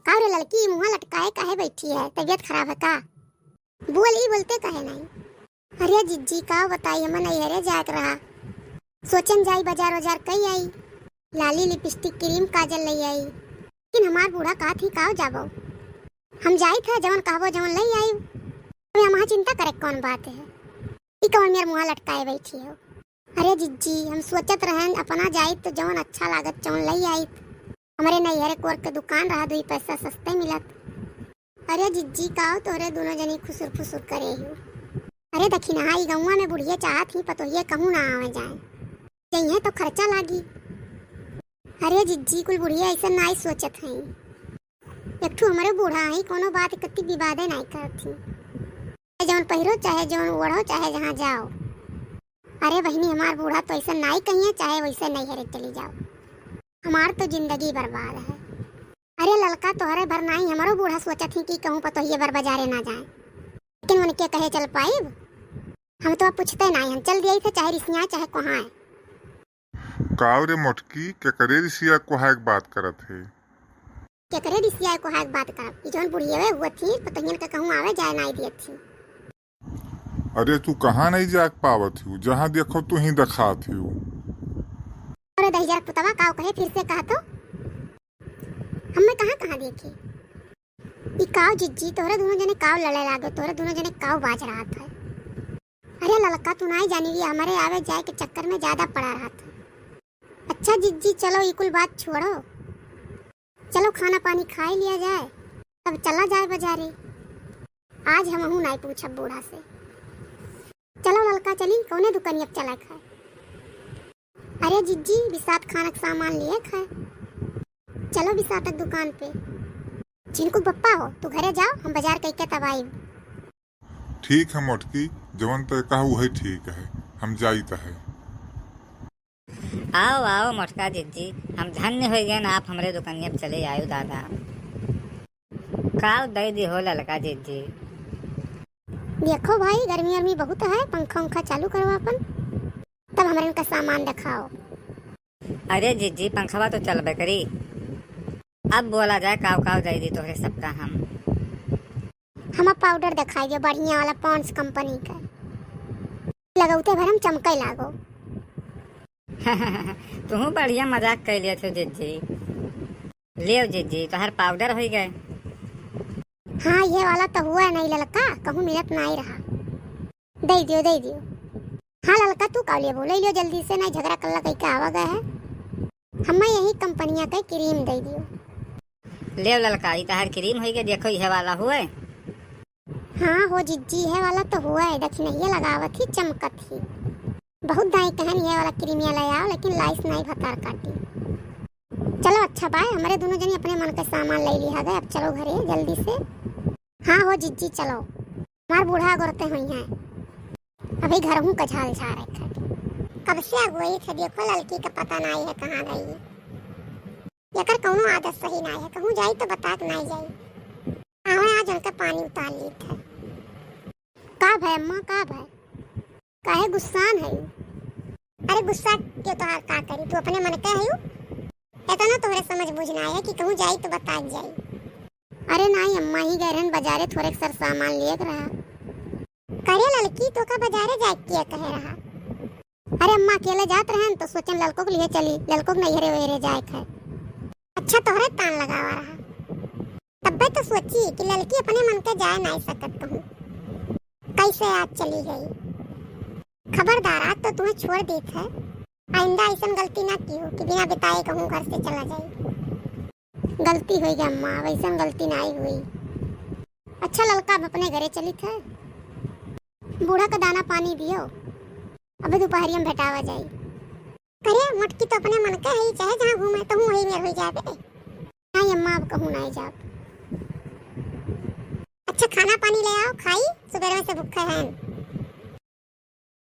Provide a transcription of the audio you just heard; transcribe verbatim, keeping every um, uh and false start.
अउर ललकी, मुँह लटकाए काहे बैठी है, तबियत खराब है का? बोल, ई बोलते काहे नाहीं? अरे जिज्जी, का बताई, हमन नैहरे जाए के रहा। सोचन जाई, बाजार वाजार कई आई, लाली, लिपस्टिक, क्रीम, काजल लई आई। लेकिन हमार बूढ़ा कहत ही, "काव जाबो? हम जाइत है, जवन कहबो जवन लई आई। अबे हमहा चिंता करे कौन बात है? ई कौन मेर मुँह लटकाए बैठी हो?" अरे जिज्जी, हम सोचत रहन अपना जाइत तो जवन अच्छा लागत जवन लई आइत। हमरे नैहरे कोर के दुकान रहा, दुई पैसा सस्ते मिलत। अरे जिज्जी, काव तोहरे दुनो जनी खुसुर फुसुर करे हो? अरे दखिनहा, ई गौवा में बुढ़िया चाहत ही पतोहिए कहूँ ना आवे जाए, जइहे तो खर्चा लागी। अरे जिज्जी, कुल बुढ़िया ऐसा नाई सोचत हई। एक ठू हमरे बूढ़ा हई, कोनो बात कत्ती विवादे नाई करत ही। जवन पहिरो चाहे जवन ओढ़ो चाहे जहाँ जाओ। अरे बहिनी, हमार बूढ़ा तो ऐसा नाई कहिए, चाहे वैसे नैहरे चली जाओ। हमार तो जिंदगी बर्बाद है। अरे ललका, तोहरे भर नाई, हमरो बूढ़ा सोचत ही कि कहूँ पतोहिए बर बाजारे ना जाए, लेकिन उनके कहे चल पाइब? हम तो अब पूछते नाई, हम चल दिए थे, चाहे रिसियाए चाहे कोहाए। काव रे मोटकी, केकरे रिसिया कोहाए के बात करत है? केकरे रिसिया कोहाए के बात करब? ई जौन बुढ़ियवे हुआ थी, पतोहियन के कहूँ आवे जाए नाई दियत थी। अरे तू कहाँ नहीं जाके पावत हूँ, जहाँ देखो तू ही दिखात हूँ। अरे दहिजरा पुतवा, काव कहे, फिर से कहा तो। हमें कहाँ कहाँ देखे? ई काव जिज्जी, तोहरे दुनो जने काव लड़े लागे, तोहरे दुनो जने काव बाज रहत है। अरे ललका, तू नाई जानी, ये हमरे आवे जाए के चक्कर में ज्यादा पड़ा रहत है। अच्छा जिज्जी, चलो ई कुल बात छोड़ो, चलो खाना पानी खाई लिया जाए, तब चला जाए बाजारे। आज हमहू नाई पूछब बूढ़ा से। चलो ललका, चली कौने दुकानिया पे चला खाए? अरे जिज्जी, बिसात खाना के सामान लिए खाए। चलो बिसात के दुकान पे। झिनकू बप्पा हो, तू घरे जाओ, हम बाजार कइके तब आइब। ठीक है मोटकी, जवन तय कहा वही ठीक है, हम जाइत है। आओ, आओ मोटका जिज्जी, हम धन्य होइ गए ना, आप हमरे दुकानिया पे चले आयो दादा। काव दई दी हो ललका जिज्जी। देखो भाई, गर्मी वर्मी बहुत है, पंखा उंखा चालू करो अपन, तब हमरे इनका सामान दिखाओ। अरे जिज्जी, पंखवा तो चलबे करी। अब बोला जाए, काव काव दई दी तोहरे सबका हम। हम पाउडर दिखाई दियो, बढ़िया वाला Pond's कंपनी का, लगौते भर हम चमके लागो। तुहू बढ़िया मजाक कर लिया थे जिज्जी। लेव जिज्जी, तोहर पाउडर होइ गए। हाँ, ये वाला तो हुआ नहीं ललका, कहूँ मिलत नहीं रहा। दई दियो, दई दियो। हाँ ललका, तू का लेबो? ले लियो जल्दी से, नहीं झगड़ा कर लगा के आवा गया है। हमें यही कंपनिया के क्रीम दई दियो। लेव ललका, ई तहार क्रीम होई के देखो, इहे वाला हुए। हाँ हो जिज्जी, इहे वाला तो हुए, दखिनहिया लगावत ही चमकत ही। बहुत दाई कहन इहे वाला क्रीमिया ले आओ, लेकिन लाइस नाई भतार काटी। चलो अच्छा बाय, हमरे दुनो जनी अपने मन के सामान ले लिहा गए, अब चलो घरे जल्दी से। हाँ हो जिज्जी, चलो, हमार बूढ़ा गोरते हुई हैं। अभी घरहूँ का झाल झार है खाली। कब से अगुआई थे, देखो ललकी का पता नाई है कहाँ गई। एकर कौनो आदत सही नाई है, कहूँ जाई तो बता के नाई जाई। आवे आज उनका पानी उतार ली थे। का भय अम्मा, का भय? काहे गुस्सान है? अरे गुस्सा के तोहार का करी, तू अपने मन के है। इतना तोहरे समझ बूझ ना आए कि कहूँ जाई तो बता के जाई। अरे नाई अम्मा, ही गए रहन बाजारे, थोड़े सर सामान लिए के रहा। करे ललकी, तो का बाजारे जाए के कहे रहा? अरे अम्मा, अकेले जात रहन तो सोचन ललको के लिए चली, ललको के नैहरे वैहरे जाए के है। अच्छा, तोहरे तान लगावा रहा, तब्बे तो सोची कि ललकी अपने मन के जाए नाई सकत कहूँ, कैसे आज चली गई। खबरदार, आज तो तुम्हें छोड़ देत है, आइंदा ऐसन गलती ना कियो कि बिना बताए कहूँ घर से चला जाए। गलती होई गई अम्मा, वैसन गलती नाई हुई। अच्छा ललका, अब अपने घरे चलित है, बूढ़ा का दाना पानी दियो, अबे दोपहरिया में भेटावा जाई। करे मोटकी तो अपने मन के है, चाहे जहाँ घूमे तो हूँ वही मेर होई जाबे। नाई अम्मा, अब कहूँ नाई जाब। अच्छा खाना पानी ले आओ, खाई, सुबह से भूखे हैं।